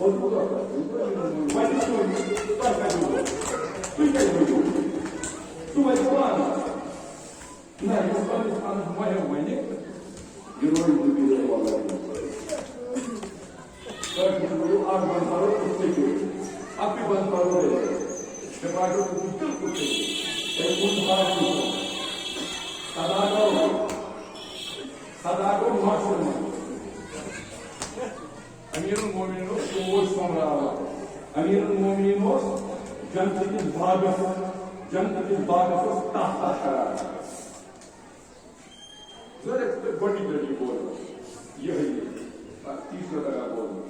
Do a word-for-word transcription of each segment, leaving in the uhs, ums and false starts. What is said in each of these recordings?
وۄنۍ چھُ تۄہہِ، تۄہہِ کَتہِ ووٚنوٕ؟ تُہۍ کَتہِ ووٚنوٕ؟ ژٕ وَن پانہٕ۔ نہ، یُس پنٛنِس پانَس مۄہیو وَنہِ، یہِ روزِ نہٕ بیٚیہِ وَلہٕ۔ تۄہہِ چھُو اَکھ بَنٛد پَرو تہٕ ژٔٹِو۔ اَکُے بَنٛد پَرو رٔٹِو۔ شفاعتُک حُکُم بِلکُل ژٔٹِو۔ تۄہہِ ووٚن باقٕے۔ صداقت، صداقت مۄخصر منٛز۔ امیر المومنین اوس فوج سومبراوان۔ امیر المومنین اوس جنت کِس باغس، جنت کِس باغس اوس تحت کران۔ ضروٗرت تہٕ گۄڈٕنِچ لٹہِ بوزُن یِہوٚے، اکھ چیٖز چھُ تگان بوزُن۔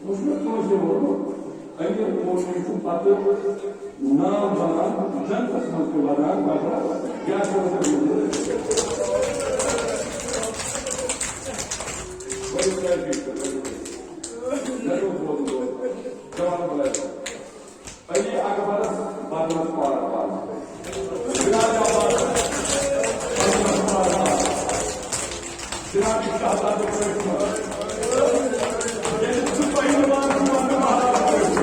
اوس مےٚ کٲنٛسہِ ووٚنمُت، امیر المومنین چھُ پتہٕ ناو بنان، جنتس منٛز تہِ ودان، مگر کیٛاہ چھُ وَنان؟ بٔڑِس کیٛازِ چھُ یہِ کران؟ مےٚ دوٚپ، بوزُن اوس جوان بلال۔ علی اکبرس بدنس پار پار۔ سراج عباسس بدنس پار پار۔ سراج شہزادٕ پٲٹھۍ۔ ییٚلہِ زٕ پہلوان چھِ وَنان مہاراج پٲٹھۍ،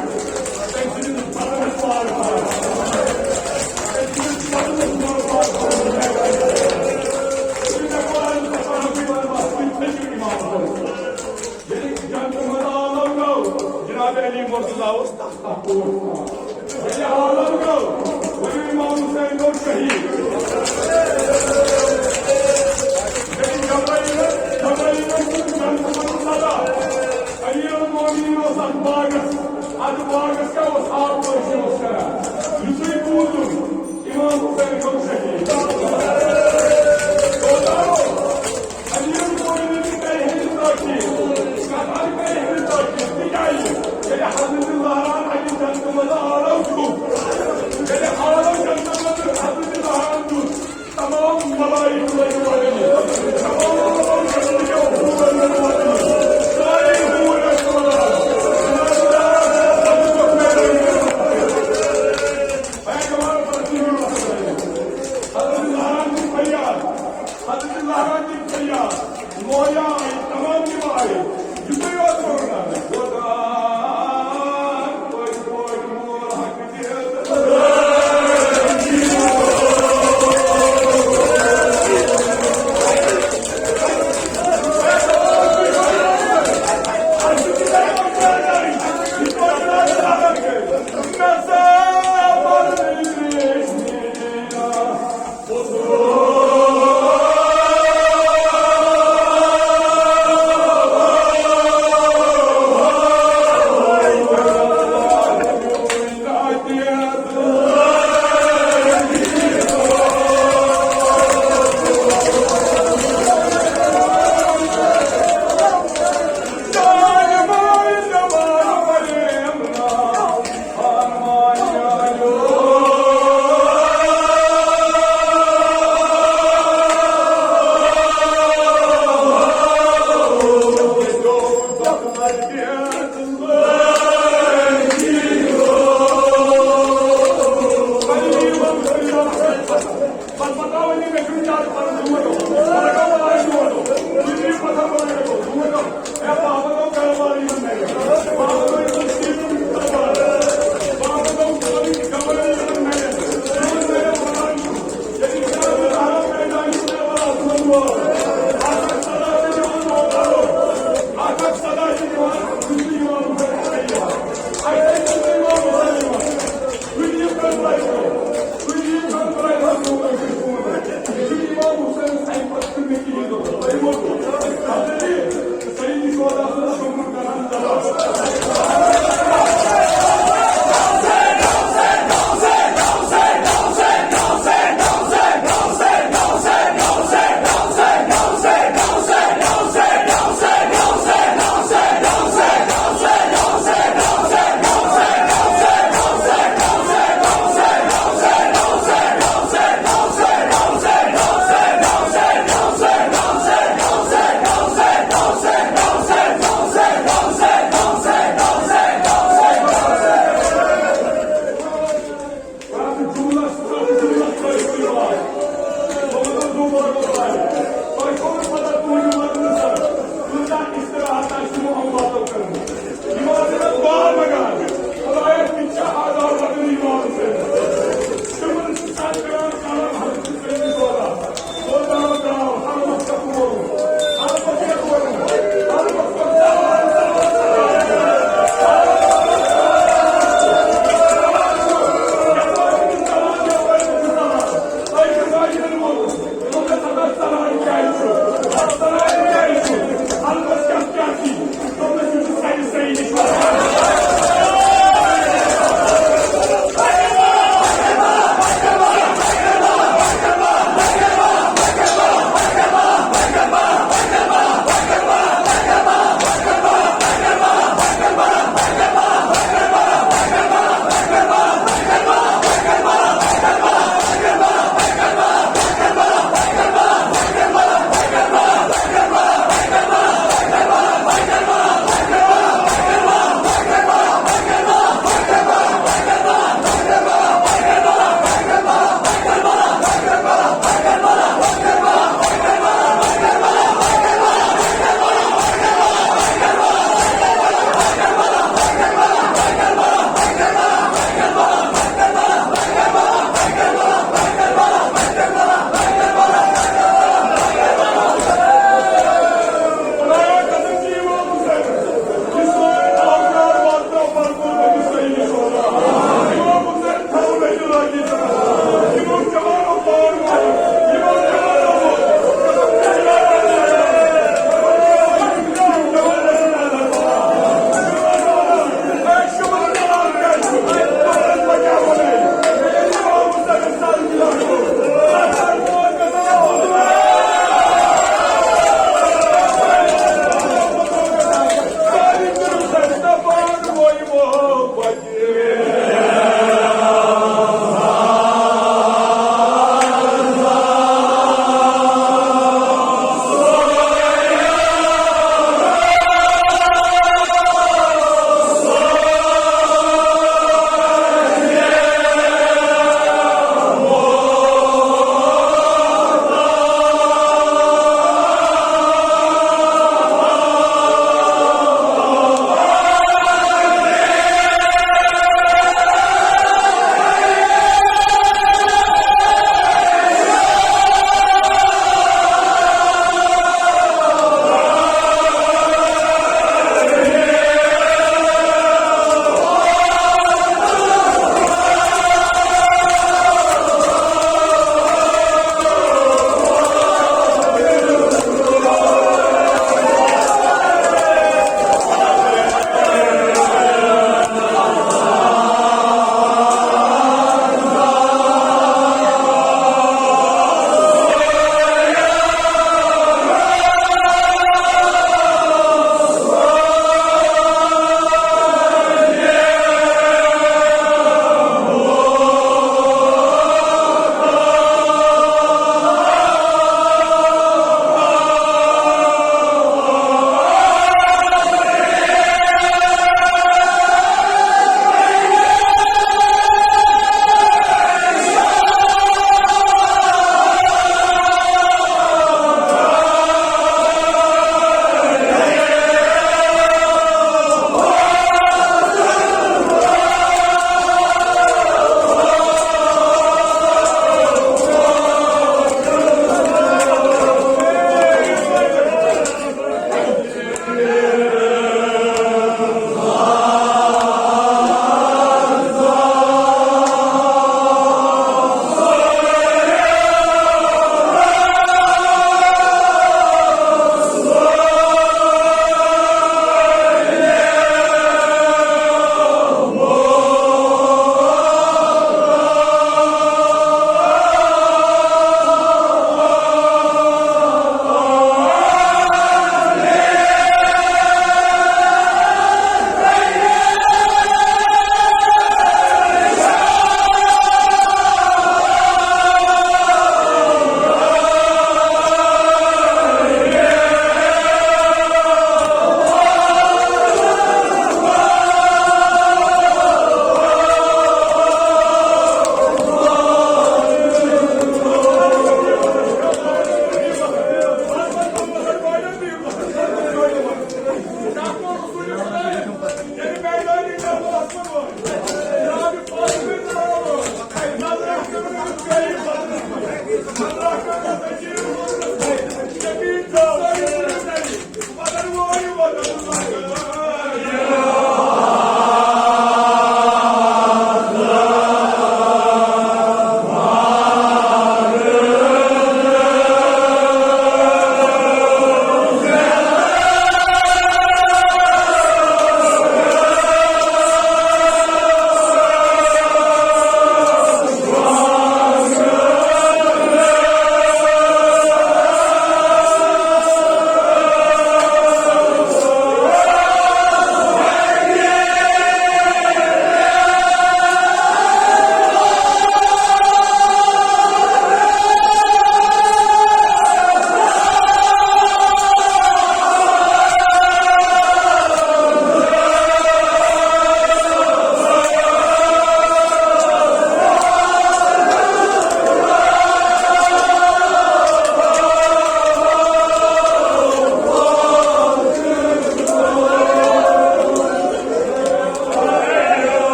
تٔمۍ سٕنٛدِس بدنس پار پار۔ تٔمۍ سٕنٛدِس بدنس پار پار۔ ییٚلہِ مےٚ قرآن تہٕ صحابی وَنہٕ بس، تُہۍ تھٔکِو اِمام صٲبَس۔ ییٚلہِ جنتہٕ منٛز آلو گوٚو، جناب علی مرتضیٰ اوس تَتھ تَتھ اوس۔ ییٚلہِ آلو گوٚو، ؤلِو اِمام حسین گوٚو شہیٖد۔ ییٚلہِ جبرائیل، جبرائیل اوس جنتہٕ منٛز سزا۔ امیر المومنین اوس اَتھ باغس، اَتھ باغس کیٛاہ اوس آب پٲشی اوس کران۔ یُتھُے بوٗزُن، اِمام حسین گوٚو شہیٖد۔ امیر المومنین تہِ کرِ ہیٚرِ تاکید، قطر کرِ ہیٚرِ تاکید، تِکیٛازِ ییٚلہِ حضرت زہرا اَتہِ جنتہٕ منٛزٕ آلو دیُت، ییٚلہِ آلو جنتہٕ منٛزٕ حضرت زہرا دیُت، تمام ملائک لٔگۍ وَننہِ، تمام جنتٕکیو حورن لٔگۍ وَننہِ، سارے حور ٲسۍ وَنان، پیغمبر فرمٲیِو۔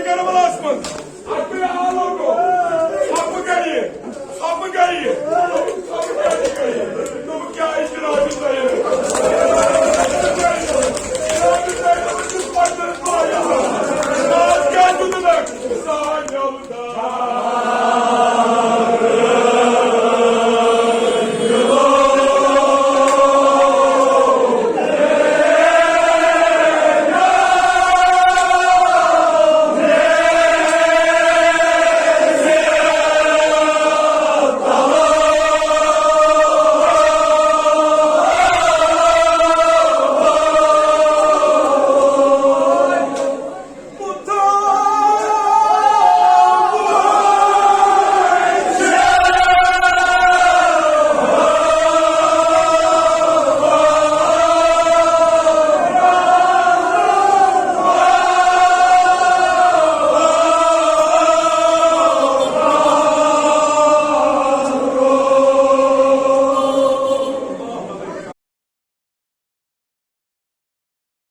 کربلاہس منٛز اکوے آلو گوٚو، ژھۄپہٕ گٔیہِ، ژھۄپہٕ گٔیہِ، ژھۄپہٕ کیٛازِ گٔیہِ؟ دوٚپُکھ، کیٛاہ اجتماع چھُ تۄہہِ؟